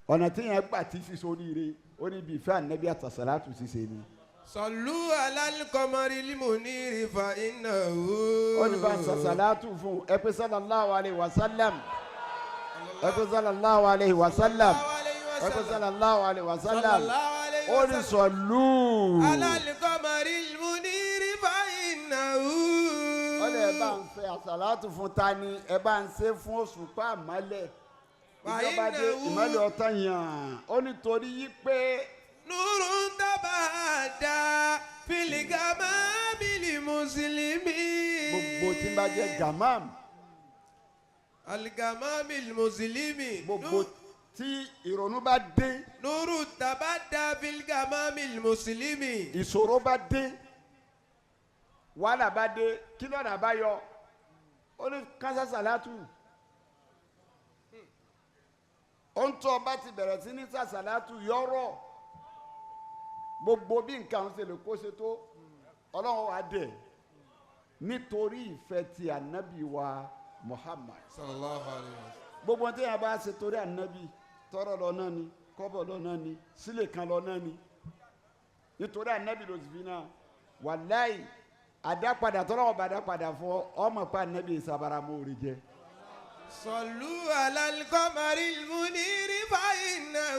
Ọ̀nà tí yẹn gbà tí fi sóríire ó ní bí ìfẹ́ ànábì àtàsálàtù ṣiṣẹ́ ni. صلوا على القمر المنير فإنه Ó ní bá ń sàsàlátù fún ẹ pé sallallahu alayhi wa sallam, ẹ pé sallallahu alayhi wa sallam, ẹ pé sallallahu alayhi wa sallam. Ó ní sọ̀lú. على القمر المنير فإنه Ó lè bá ń fẹ́ àsàlátù fún tani, ẹ bá ń ṣe fún òṣùpá àmọ́lẹ̀ ìjọba dé ìmọ́lẹ̀ ọ̀tá yàn. Ó ní torí yí pé نور تبادى في الغمام المسلمين. Gbogbo tí ń bá jẹ́ gamam. الغمام المسلم. Gbogbo tí ìrònú bá dé, نور تبادى في الغمام المسلم. Ìṣòro bá dé, wàhálà bá dé, kí lọ́nà àbáyọ? Ó ní kánsá sàlátù. Ó ń tọ́ ọba ti bẹ̀rẹ̀ sí ní sàṣàlátù yọ̀rọ̀ gbogbo bí nǹkan ṣe lè kó ṣe tó, Ọlọ́run wa dẹ̀ nítorí ìfẹ́ ti ànábì wa Muhammad. Sallallahu alayhi wa sallam. Gbogbo tí yẹn bá ṣe torí ànábì, tọrọ lọ náà ni, kọ́bọ̀ lọ náà ni, sílè kan lọ náà ni, nítorí ànábì ló ti fi náà. Wàláì, àdápadà tọ́lọ́wọ́ bá dápadà fún ọ, ọmọ pa ànábì ìsabara mọ́ọ̀rì jẹ. صلوا على القمر المنير فإنه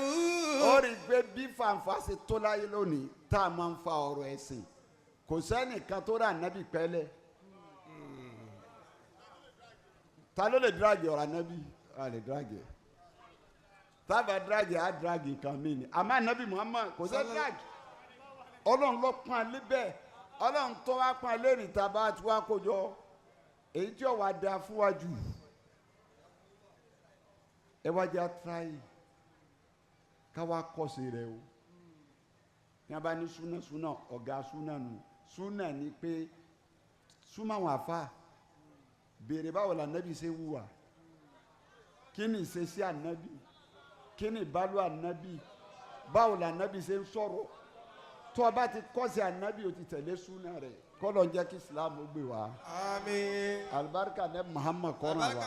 Ó rí i pé bí fàǹfà ṣe tó láyé lónìí tá a máa ń fa ọ̀rọ̀ ẹ̀sìn, kò sẹ́nìkan tó rà ànábì pẹ́lẹ́. Ta ló lè drag ọ̀rọ̀ ànábì? A lè drag ẹ̀. Tábà drag ẹ̀, á drag nǹkan mi ni. Àmọ́ ànábì Muhammad, kò sẹ́ drag. Ọlọ́run ló pọ́n alẹ́ bẹ́ẹ̀. Ọlọ́run tó wá pọ́n alẹ́ rìn tá a bá ti wá kójọ, èyí tí ó wá da fún wa jù, ẹ wá jẹ́ àtúráyì ká wá kọ́sì rẹ o. Ní a bá ní súnà, súnà ọ̀gá súnà nù. Súnà ni pé súnmọ́ àwọn àfa, béèrè báwo la ànábì ṣe wùwà, kí ni ìṣesí ànábì, kí ni ìbálò ànábì, báwo la ànábì ṣe ń sọ̀rọ̀. Tó o bá ti kọ́sì ànábì, o ti tẹ̀lé súnà rẹ̀. Kọ́lọ̀ ń jẹ́ kí Islam ó gbé wa. Àmín. Alibarika ní Muhammad kọ́ran wa.